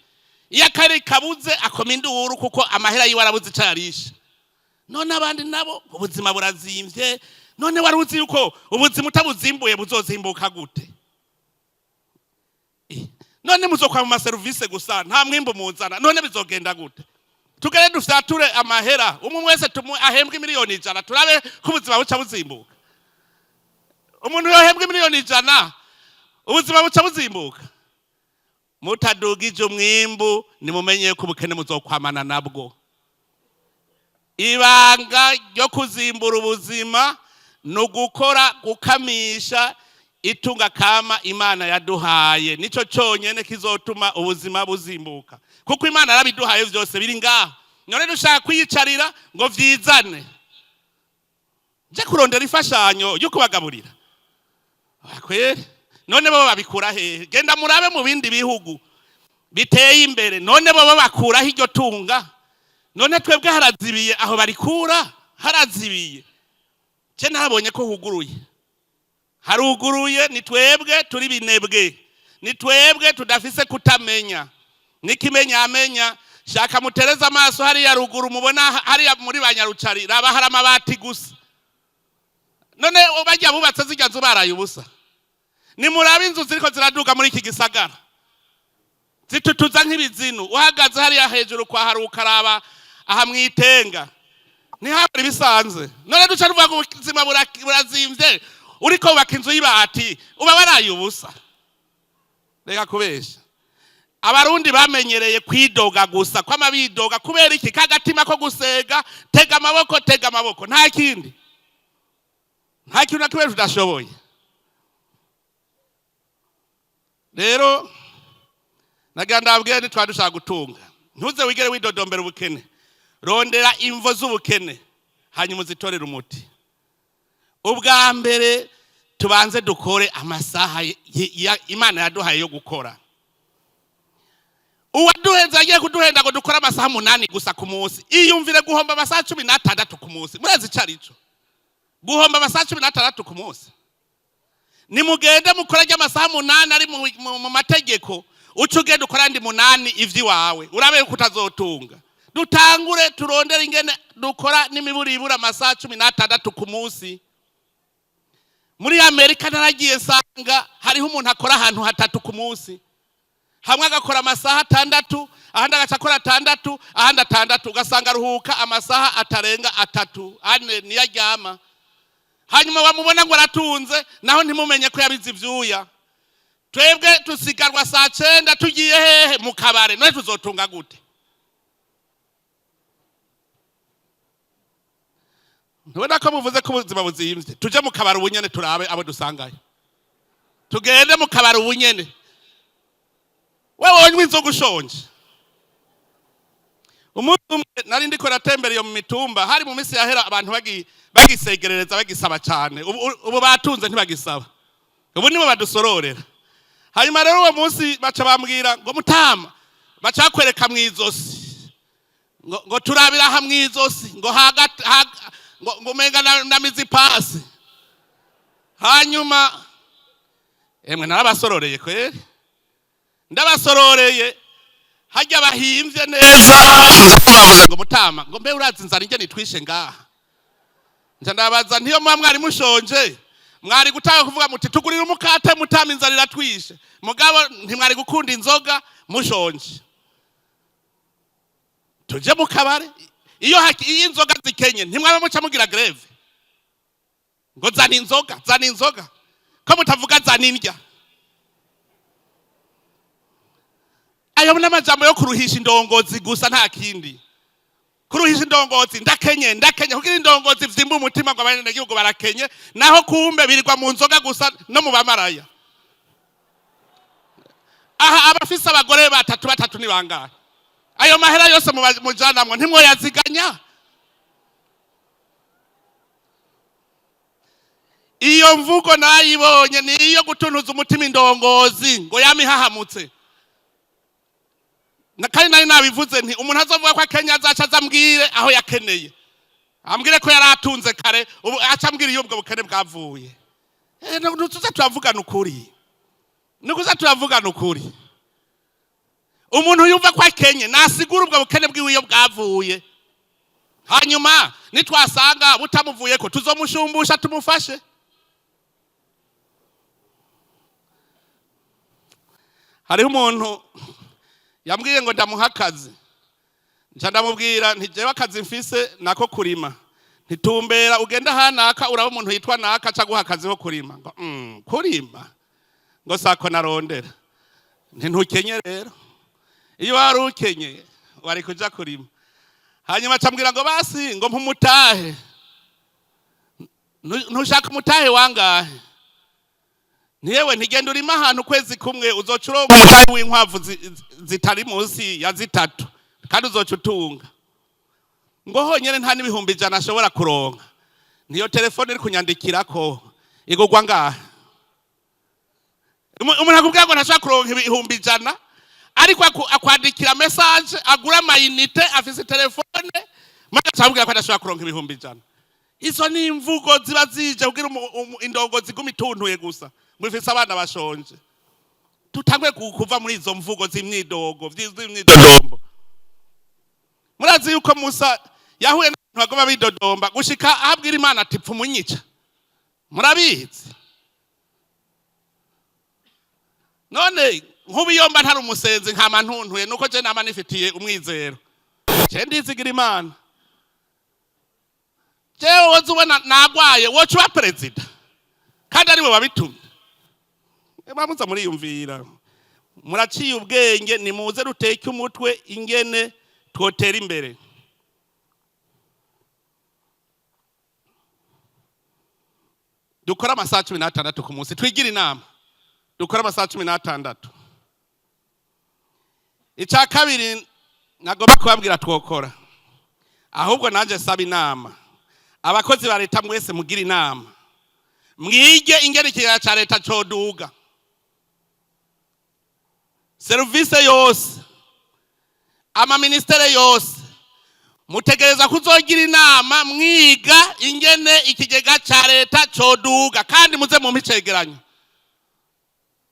Iyo akayeri kabuze akoma induru, kuko amahera yiwe arabuze ico yarisha. None abandi nabo ubuzima burazimvye. None wari uzi yuko ubuzima utabuzimbuye buzozimbuka gute? None muzokwa mu maserivisi gusa, nta mwimbu muzana, none bizogenda gute? Tugere dufyature amahera, umwe wese ahembwe 100 miliyoni, turabe ko ubuzima buca buzimbuka. Umuntu yohembwa 100 miliyoni, ubuzima buca buzimbuka? Mutadugije umwimbu, nimumenye ko ubukene muzokwamana nabwo. Ibanga ryo kuzimbura ubuzima ni ugukora, gukamisha itunga kama Imana yaduhaye. Nico cyonyine kizotuma ubuzima buzimbuka, kuko Imana yarabiduhaye byose, biri ngaho. None dushaka kwiyicarira ngo vyizane, nje kurondera imfashanyo yo kubagaburira? Kweri, none bo babikura hehe? Genda murabe mu bindi bihugu biteye imbere, none bo bakuraho iryo tunga? None twebwe harazibiye, aho barikura harazibiye. Je nabonye ko huguruye, haruguruye. Ni twebwe turi binebwe, ni twebwe tudafise kutamenya n'ikimenyamenya. Shaka mutereze amaso hariya ruguru, mubona hariya muri banyarucari, raba hari amabati gusa. None bajya bubatse zirya nzu baraye ubusa? Nimurabe inzu ziriko ziraduga muri iki gisagara, zitutuza nk'ibizinu. Uhagaze hariya hejuru kwa hari, ukaraba aha mwitenga, ntihabura ibisanzwe. None duca tuvuga ngo ubuzima burazimvye, uriko wubaka inzu y'ibati, uba waraye ubusa. Reka kubesha. Abarundi bamenyereye kwidoga gusa, kwama bidoga. Kubera iki? Kagatima ko gusega, tega amaboko, tega amaboko, nta kindi, nta kintu na kimwe tudashoboye. Rero nagira ndababwire, nitwaba dushaka gutunga, ntuze wigere widodombera ubukene. Rondera imvo z'ubukene, hanyuma uzitorere umuti. Ubwa mbere tubanze dukore amasaha Imana yaduhaye yo gukora. Uwaduhenze agiye kuduhenda ngo dukore amasaha 8 gusa ku munsi. Iyumvire guhomba amasaha 16 ku munsi. Murazi ico arico? Guhomba amasaha 16 ku munsi. Nimugende mukore ry'amasaha 8 ari mu mategeko, uca ugenda ukora andi 8 ivy'iwawe, urabe yuko utazotunga. Dutangure turondere ingene dukora n'imiburiburi amasaha 16 ku munsi. Muri Amerika naragiye nsanga hariho umuntu akora ahantu hatatu ku munsi. Hamwe agakora amasaha 6, ahandi agaca akora 6, ahandi 6, ugasanga aruhuka amasaha atarenga 3, 4 niyo aryama. Hanyuma bamubona ngo aratunze, naho ntimumenye ko yabize ivyuya. Twebwe tusigarwa saa 9 tugiye hehe? Mu kabare. None tuzotunga gute? Ntubona ko muvuze ko ubuzima buzimvye? Tuje mu kabare ubunyene turabe abo dusangayo. Tugende mu kabare ubunyene. Wewe wonywa inzoga ushonje. Umunsi umwe nari ndiko natembera iyo mu mitumba, hari mu minsi yahera abantu bagisegerereza bagisaba cyane. Ubu batunze ntibagisaba. Ubu nibo badusororera. Hanyuma rero uwo munsi baca bambwira ngo mutama, baca bakwereka mw'izosi. Ngo turabira aha mw'izosi, ngo hagati, ngo umenga na mizi pasi. Hanyuma emwe narabasororeye kweri. Ndabasororeye hajya bahimvye neza, bavuze ngo mutama, ngo mbe urazi inzara ingene itwishe ngaha. Nca ndabaza ntiyo muba mwari mushonje mwari gutanga kuvuga muti tugurira umukate mutama inzara iratwishe, mugabo ntimwari gukunda inzoga mushonje. Tuje mu kabare, iyo inzoga zikenye ntimwaba muca mugira greve ngo zana inzoga, zana inzoga, ko mutavuga zana indya. Ayo n'amajambo yo kuruhisha indongozi gusa, nta kindi. Kuruhisha indongozi, ndakenye, ndakenye, kugira indongozi vyimba umutima ngo abanyagihugu barakenye, naho kumbe birirwa mu nzoga gusa no mu bamaraya. Aha abafise abagore batatu batatu ni bangahe? Ayo mahera yose mujanamwo ntimwoyaziganya? Iyo mvugo nayibonye ni iyo gutuntuza umutima indongozi ngo yamihahamutse. Na kandi nari nabivuze nti umuntu azovuga ko akenya azaca azambwire aho yakeneye, ambwire ko yari atunze kare, ubu aca ambwira iyo ubwo bukene bwavuye. Ntuza turavugana ukuri, ntuza turavugana ukuri. Umuntu yumva ko akenye nasigura ubwo bukene bwiwe iyo bwavuye, hanyuma nitwasanga butamuvuyeko tuzomushumbusha tumufashe. Hariho umuntu yambwiye ngo ndamuha akazi, nca ndamubwira nti jewe akazi mfise nako kurima, ntitumbera ugenda hanaka uraba umuntu yitwa naka aca aguha akazi ko kurima. Ngo kurima ngo sako narondera. Nti ntukenye rero, iyo wari ukenye wari kuja kurima. Hanyuma aca ambwira ngo basi ngo mpumutahe. Ntushaka umutahe wangahe? Ntiyewe ntigenda urima ahantu ukwezi kumwe uzoca uronka umutahe w'inkwavu zitari munsi ya 3 kandi uzoca utunga. Ngo honyene nta n'ibihumbi 100 ashobora kuronka. Niyo telefone iri kunyandikirako igurwa ngahe? Umuntu akubwira ngo ntashobora kuronka ibihumbi 100, ariko akwandikira message agura amayinite afise telefone, maze akabwira ko adashobora kuronka ibihumbi 100. Izo ni imvugo ziba zije kugira indongo zigume ituntuye gusa, ngo ifise abana bashonje. Tutangwe kuva muri izo mvugo z'imyidogo, z'imyidodombo. Murazi yuko Musa yahuye n'abantu bagoma bidodomba gushika ahabwira Imana ati pfa umunyica. Murabizi? None nkubu iyo mba ntari umusenzi nkama ntuntuye, nuko je nama nifitiye umwizero. Je ndizigira Imana. Jewe woza ubona nagwaye woca uba perezida kandi ariwe wabitumye. Bamuza muriyumvira, muraciye ubwenge, nimuze ruteke umutwe ingene twotera imbere. Dukora amasaha 16 ku munsi, twigira inama, dukora amasaha 16. Icya kabiri nagomba kubabwira twokora, ahubwo nanjye saba inama abakozi ba leta mwese mugira inama. Mwige ingene ikigega ca leta coduga. Service yose, amaministere yose, mutegereza kuzogira inama mwiga ingene ikigega ca leta coduga, kandi muze mumpe icegeranyo.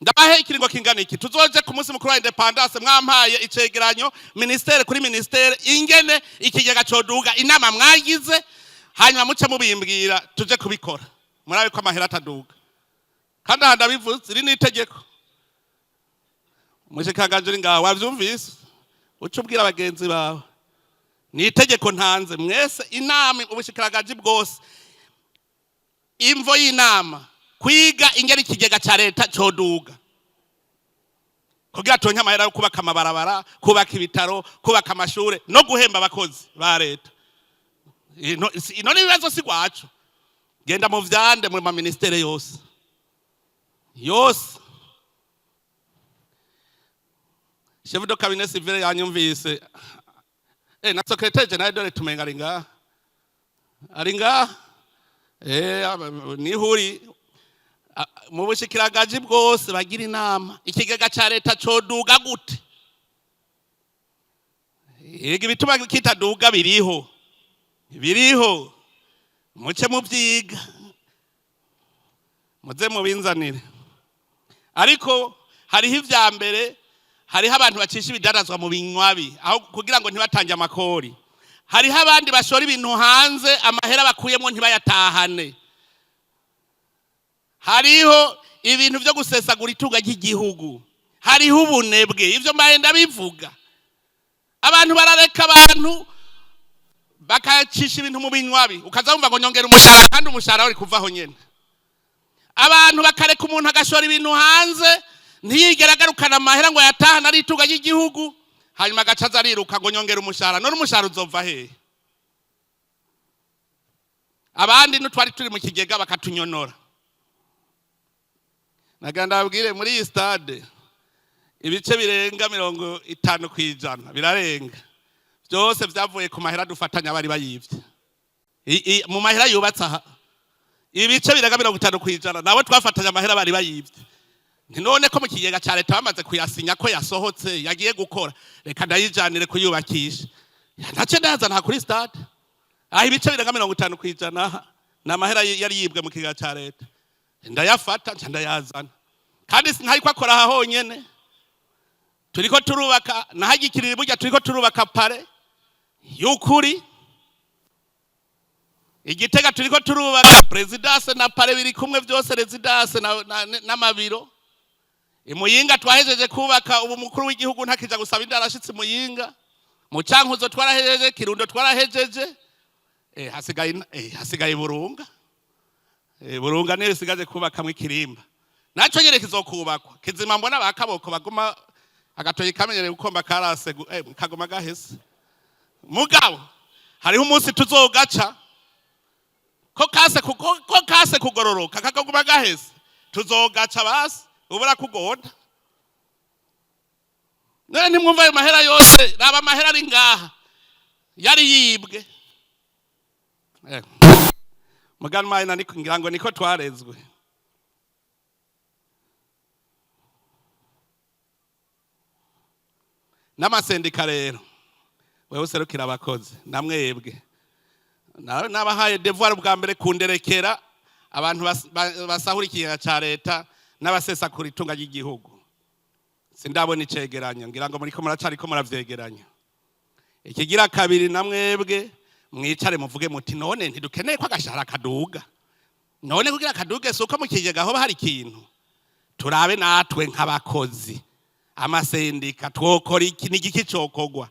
Ndabahe ikiringo kingana iki? Tuzoje ku munsi mukuru wa indépendance mwampaye icegeranyo, ministère kuri ministère, ingene ikigega coduga, inama mwagize, hanyuma muce mubimbwira tuje kubikora. Murabe ko amahera ataduga. Kandi aha ndabivuze, iri ni itegeko. Umushikiranganji uri ngaho, wavyumvise, uce ubwira bagenzi bawe. Ni itegeko ntanze. Mwese inama, ubushikiranganji bwose, imvo y'inama kwiga ingene ikigega ca leta coduga kugira turonke amahera yo kubaka amabarabara, kubaka ibitaro, kubaka amashure no guhemba abakozi ba leta. Ino n'ibibazo si gwacu. Genda mu vyande mu maministere yose yose. Chef de cabinet civil yanyumvise, na secrétaire général dore tumenga ari ngaha, ari ngaha, nihuri mu bushikiranganje bwose bagira inama, ikigega ca leta coduga gute? Yega, ibituma kitaduga biriho, biriho, muce muvyiga, muze mubinzanire. Ariko hariho ivya mbere, hariho abantu bacisha ibidandazwa mu binywabi aho kugira ngo ntibatange amakori. Hariho abandi bashora ibintu hanze, amahera bakuyemo ntibayatahane. Hariho ibintu byo gusesagura itunga ry'igihugu, hariho ubunebwe. Ivyo mbaye ndabivuga. Abantu barareka abantu bakacisha ibintu mu binywabi, ukaza wumva ngo nyongera umushahara, kandi umushahara uri kuvaho nyene. Abantu bakareka umuntu agashora ibintu hanze, ntiyigera agarukana amahera ngo yatahane ari itunga ry'igihugu, hanyuma agaca aza ariruka ngo nyongera umushahara. None umushahara uzova hehe? Abandi n'utwari turi mu kigega bakatunyonora. Nagira ndababwire, muri iyi stade ibice birenga 50% birarenga byose byavuye ku mahera dufatanya bari bayivye. Mu mahera yubatse aha, ibice birenga 50% nabo twafatanya amahera bari bayivye. Nti none ko mu kigega cya leta bamaze kuyasinya ko yasohotse yagiye gukora, reka ndayijanire kuyubakisha. Ntace ndayazana kuri stade aho. Ibice birenga 50% ni amahera yari yibwe mu kigega cya leta. Ndayafata, nca ndayazana. Kandi sintariko akora aha honyene, turiko turubaka nahagikirira burya, turiko turubaka palais y'ukuri Igitega, turiko turubaka présidence na palais biri kumwe byose, résidence n'amabiro. Imuyinga twahejeje kubaka, ubu mukuru w'igihugu ntakija gusaba indaro ashitse Imuyinga. Mu Cankuzo twarahejeje, Kirundo twarahejeje, hasigaye Burunga. Burunga niyo isigaje kubakamwo ikirimba, naco nyene kizokubakwa kizima. Mbona bakaboko baguma agatoyi kamenyereye gukomba karase kaguma gahese. Mugabo hariho umunsi tuzogaca ko kase ko kase kugororoka kakaguma gahese, tuzogaca basi ubura kugonda. None ntimwumva ayo mahera yose? Raba amahera ari ngaha yari yibwe. Muganwa na niko ngira ngo niko twarezwe. N'amasendika rero, wewe userukira abakozi, namwebwe nawe nabahaye devoir bwa mbere kunderekera abantu basahura ikigega ca leta n'abasesakura itunga ry'igihugu. Sindabona icegeranyo, ngira ngo muriko muracariko muravyegeranya. Ikigira kabiri, namwebwe mwicare muvuge muti: none ntidukeneye ko agashahara kaduga? None kugira kaduge si uko mu kigega hoba hari ikintu? Turabe natwe nk'abakozi, amasendika, twokora iki, n'igiki cokogwa,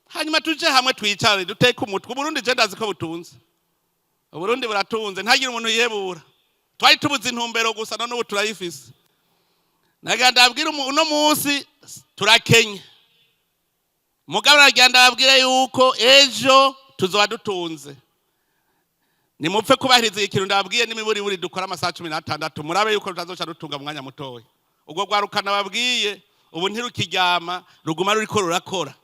hanyuma tuje hamwe, twicare, duteke umutwe. Uburundi je ndazi ko butunze, Uburundi buratunze, ntagire umuntu yihebura. Twari tubuze intumbero gusa, none ubu turayifise. Nagira ndabwira uno munsi turakenye, mugabo nagira ndababwire yuko ejo tuzoba dutunze. Nimupfe kubahiriza ikintu ndababwiye n'imiburiburi dukora amasaha 16, murabe yuko tutazoca dutunga mu mwanya mutoya. Ubwo rwarukana babwiye ubu ntirukiryama, ruguma ruriko rurakora.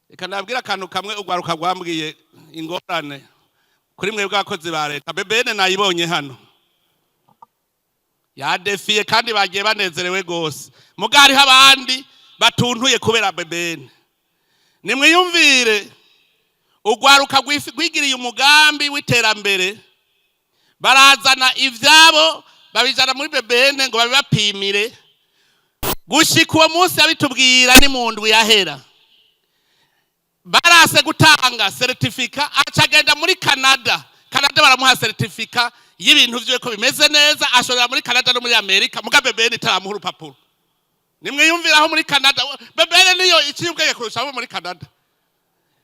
Reka ndababwire akantu kamwe urwaruka rwambwiye ingorane. Kuri mwebwe abakozi ba leta, BBN nayibonye hano yadefiye, kandi bagiye banezerewe gose. Muga hariho abandi batuntuye kubera BBN. Nimwiyumvire urwaruka rwigiriye umugambi w'iterambere, barazana ivyabo babijana muri BBN ngo babibapimire. Gushika uwo munsi yabitubwira ni mu ndwi yahera, barase gutanga certificat. Aca agenda muri Canada. Canada baramuha certificat y'ibintu vyiwe ko bimeze neza, ashorera muri Canada no muri Amerika, muga BBN itaramuha urupapuro. Nimwiyumviraho muri Canada, BBN niyo iciye ubwenge kurusha abo muri Canada.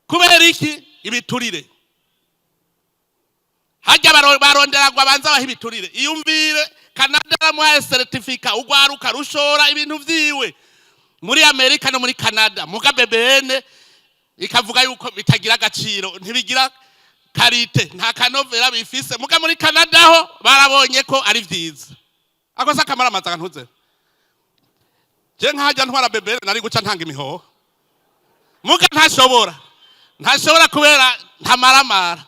Kubera iki? Ibiturire. Hajya barondera ngo abanze abahe ibiturire. Iyumvire, Canada aramuhaye certificat, ugwaruka rushora ibintu vyiwe muri Amerika no muri Canada, muga BBN ikavuga yuko bitagira agaciro, ntibigira qualité, nta kanovera bifise. Muga muri Canada ho barabonye ko ari vyiza. Ako se akamara amazi ntuze. Je nkajya ntwara BBN, nari guca ntanga imihoho, muga ntashobora kubera ntamaramara.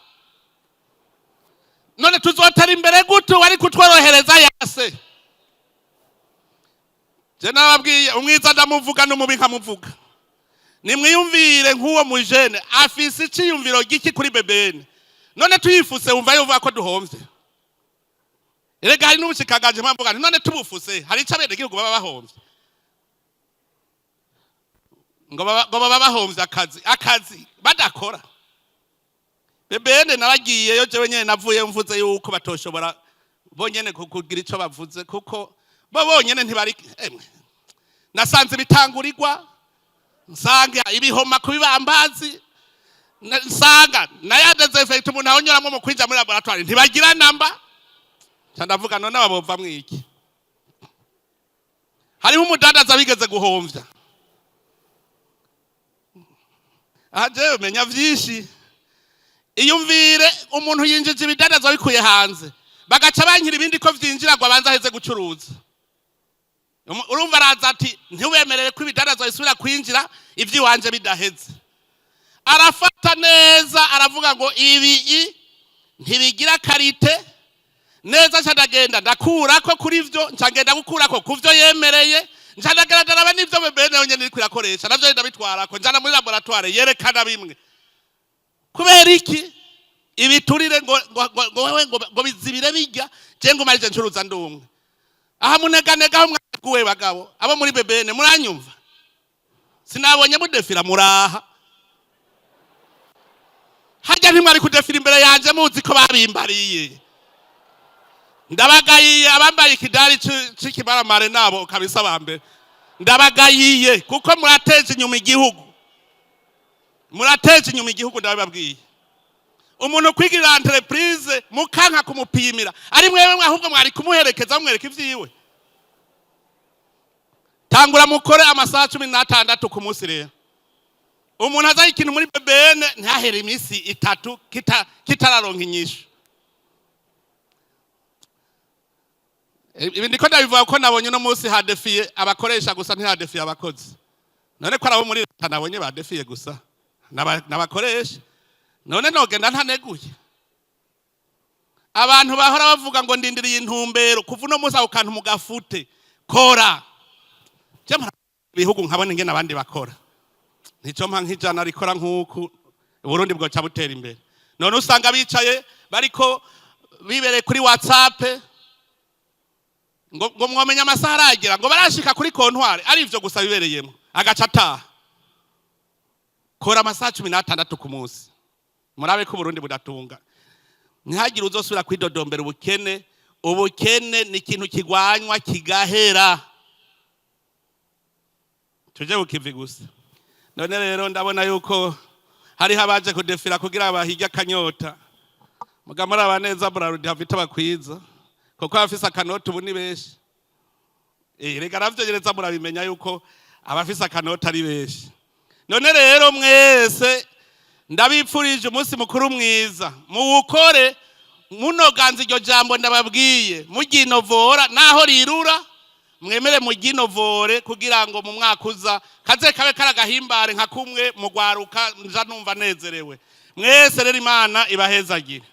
None tuzotera imbere gute wari kutworohereza yase? Je nababwiye, umwiza ndamuvuga n'umubi nkamuvuga. Nimwiyumvire nk'uwo mujene afise iciyumviro giki kuri BBN? None tuyifuse, wumva yuvuga ko duhomvye? Erega hari n'ubushikanganje mpamvuga nti none tubufuse, hari ico abenegihugu baba bahomvye? Ngo baba bahomvye akazi badakora. BBN naragiyeyo jewe nyene, navuye mvuze yuko batoshobora bonyene kugira ico bavuze, kuko bo bonyene ntibari. Emwe, nasanze ibitangurirwa, nsanga ibihoma ku bibambazi, nsanga na ya désinfectant umuntu ahonyoramwo mu kwinjira muri laboratoire ntibagira namba. Nca ndavuga, none aba bovamwo iki? Hariho umudandaza bigeze guhomvya. Aha jewe menya vyinshi. Iyumvire umuntu yinjije ibidandazwa bikuye hanze, bagaca bankira ibindi ko vyinjira ngo abanze aheze gucuruza. Urumva araza ati: "Ntiwemerere ko ibidandazwa bisubira kwinjira ivy'iwanje bidaheze." Arafata neza, aravuga ngo ibi ntibigira qualité neza. Nca ndagenda ndakurako kuri vyo, nca ngenda gukurako ku vyo yemereye, nca ndagerageza naba n'ivyo BBN yonyene iriko irakoresha, navyo ndabitwarako, njana muri laboratoire yerekana bimwe. Kubera iki? Ibiturire. Ngo wewe ngo bizibire bijya, je ngo marije ncuruza ndumwe aha muneganega aho mwaguwe. Bagabo abo muri BBN, muranyumva? Sinabonye mudefira muraha. Hajya ntimwari kudefira imbere yanje muzi ko babimbariye. Ndabagayiye abambaye ikidari c'ikimaramare, nabo kabisa ba mbere ndabagayiye, kuko murateje inyuma igihugu, murateje inyuma igihugu, ndabibabwiye. Umuntu kwigirira entreprise mukanka kumupimira, ari mwewe ahubwo mwari kumuherekeza, mumwereka ivyiwe. Tangura mukore amasaha 16 ku munsi. Rero umuntu azaho ikintu muri BBN ntahere iminsi 3 kitararonka inyishu. Ibi ndiko ndabivuga ko nabonye uno munsi hadefiye abakoresha gusa, ntihadefiye abakozi. None ko arabo muri leta nabonye badefiye gusa n'abakoresha, none nogenda ntaneguye? Abantu bahora bavuga ngo ndindiriye intumbero, kuva uno munsi ako kantu mugafute. Kora. Je mpora ibihugu nkabona ingene abandi bakora, ntico mpa nk'ijana rikora nk'uku, Uburundi bwoca butera imbere. None usanga bicaye bariko bibereye kuri WhatsApp, ngo mwomenya amasaha aragera, ngo barashika kuri comptoir, ari ivyo gusa bibereyemo, agaca ataha. Kora amasaha 16 ku munsi, murabe ko Uburundi budatunga. Ntihagire uzosubira kwidodombera ubukene. Ubukene ni ikintu kigwanywa kigahera. Tuje bukivi gusa. None rero ndabona yuko hariho abaje kudefira kugira bahige akanyota. Muga muraba neza, Brarudi havita bakwiza, kuko abafise akanota ubu ni benshi. Reka navyo gereza murabimenya yuko abafise akanota ari benshi. None rero mwese ndabipfurije umunsi mukuru mwiza. Muwukore munoganza iryo jambo ndababwiye, muginovora naho rirura, mwemere muginovore kugira ngo mu mwaka uza kaze kabe karagahimbare nka kumwe mugwaruka. Nja numva nezerewe. Mwese rero Imana ibahezagire.